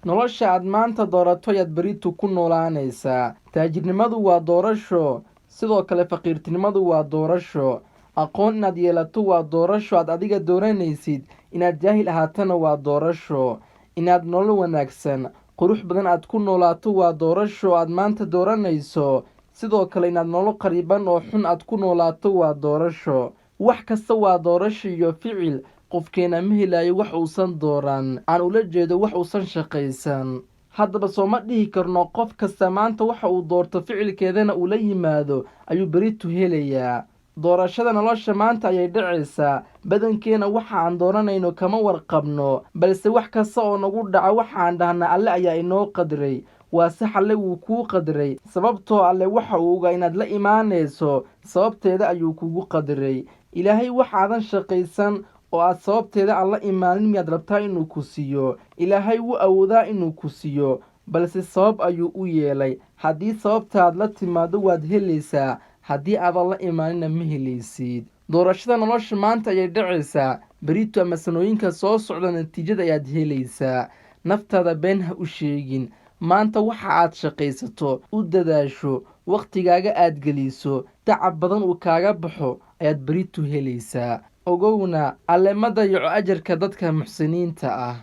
Nolosha aad maanta doorato ayaad beritu ku noolaanaysaa. Taajirnimadu waa doorasho, sidoo kale faqiirtinimadu waa doorasho. Aqoon inaad yeelato waa doorasho aad adiga dooranaysid, inaad jaahil ahaatana waa doorasho. Inaad nolol wanaagsan qurux badan aad ku noolaato waa doorasho aad maanta dooranayso, sidoo kale inaad nolol qariban oo xun aad ku noolaato waa doorasho. Wax kasta waa doorasho iyo ficil. Qofkeena ma helayo wax uusan dooran, aan ula jeedo wax uusan shaqaysan. Haddaba sooma dhihi karno qof kasta maanta waxa uu doorto, ficilkeedana uu la yimaado, ayuu beritu helayaa? Doorashada nolosha maanta ayay dhacaysaa. Badankeena waxa aan dooranayno kama warqabno, balse wax kasta oo nagu dhaca waxaan dhahnaa Alle ayaa inoo qadray. Waa sax, Alle wuu kuu qadray, sababtoo Alle waxa uu ogaa inaad la imaanayso, sababteeda ayuu kugu qadray. Ilaahay waxaadan shaqaysan oo aad sababteeda aan la imaanin miyaad rabtaa inuu ku siiyo? Ilaahay wuu awoodaa inuu ku siiyo, balse sabab ayuu u yeelay. Haddii sababtaad la timaado, waad helaysaa; haddii aadan la imaanina, ma helaysid. Doorashada nolosha maanta ayay dhacaysaa. Berito ama sanooyinka soo socda natiijada ayaad helaysaa. Naftaada been ha u sheegin. Maanta waxa aad shaqaysato, u dadaasho, wakhtigaaga aad geliso, tacab badan uu kaaga baxo ayaad beritu helaysaa. Ogowna, Alle ma dayaco ajarka dadka muxsiniinta ah.